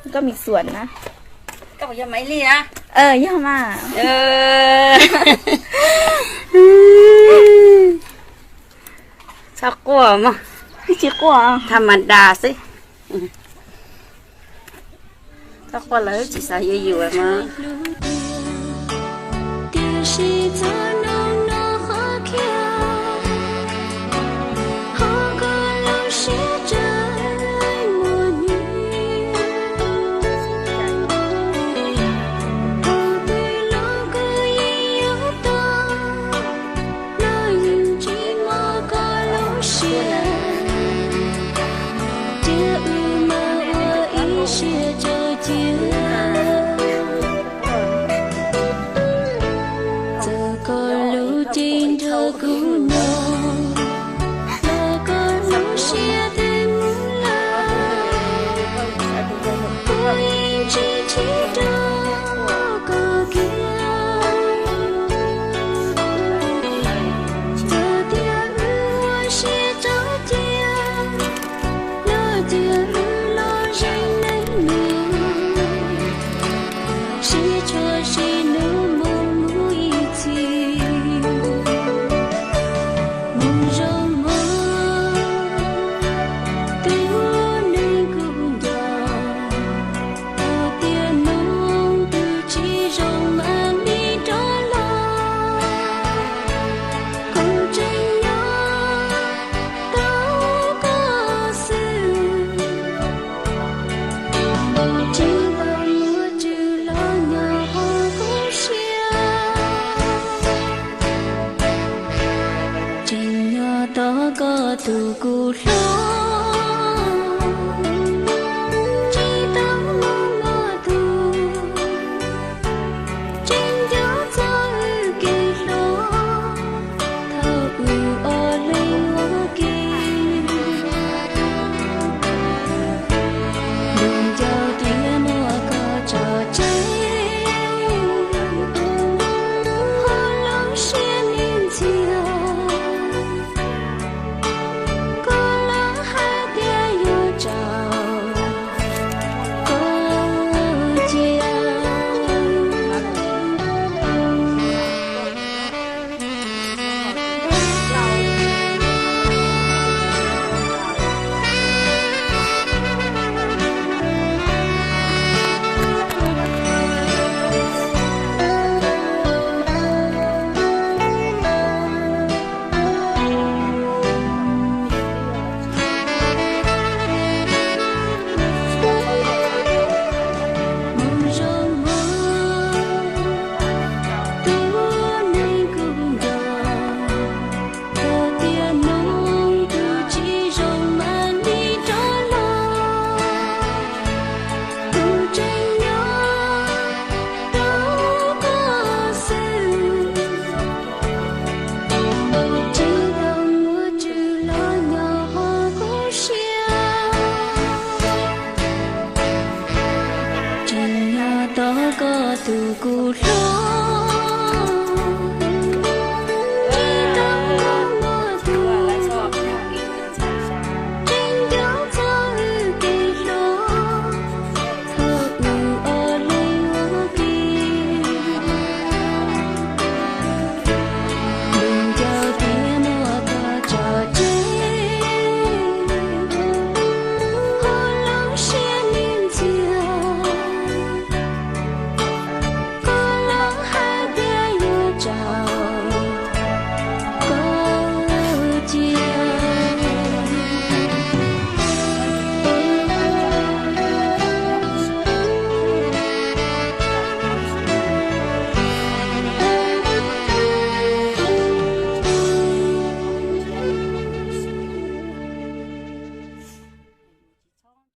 Koj mis xuam na. Koj puas yog Maiv Lig a? Yog mas. Txhob quaj mog. Tsis quaj, tham ma das xwb. Txhob quaj lawv tsis xav yuav yus mas. Tiam sis txog hnub no qhov khiav, qhov koj lub siab tseem muaj nyiaj. Thaum twg los koj yeej yuav tau, los yeej tsis muaj koj lub siab, ces wb mam ua ib siab tso cia. Txawm koj lub cev nrog kuv nyob, los koj lub siab twb mus lawm, kuv yeej tsis chim rau koj kiag. Txawm tias wb ua siab tso cia, los cia wb los zeem neej niam, sib tshuam sib nug mus mus ib txhis. Mus zoo mog, tus neeg kuv nco, hais tias hnub twg tsis zoo mam li rov los. Kuv tseem nyob tos koj xwb, tsis tau muaj tswv los nyob hauv kuv siab. Tseem nyob tos koj tus kuv hlob, tsis tau muaj tus, tseem nco txog wb kev hluas, thaum wb ob leeg ua ke. Ntuj nco tias muaj koj tso tseg, ho lub siab niam ntxiag, koj los hais tias yuav tso koj cia. Mus zoo mog, tus neeg kuv nco, hais tias hnub twg tsis zoo mam li rov los. Kuv tseem nyob tos koj xwb, tsis tau muaj tswv los nyob hauv kuv siab. Tseem nyob tos koj tus kuv hlob,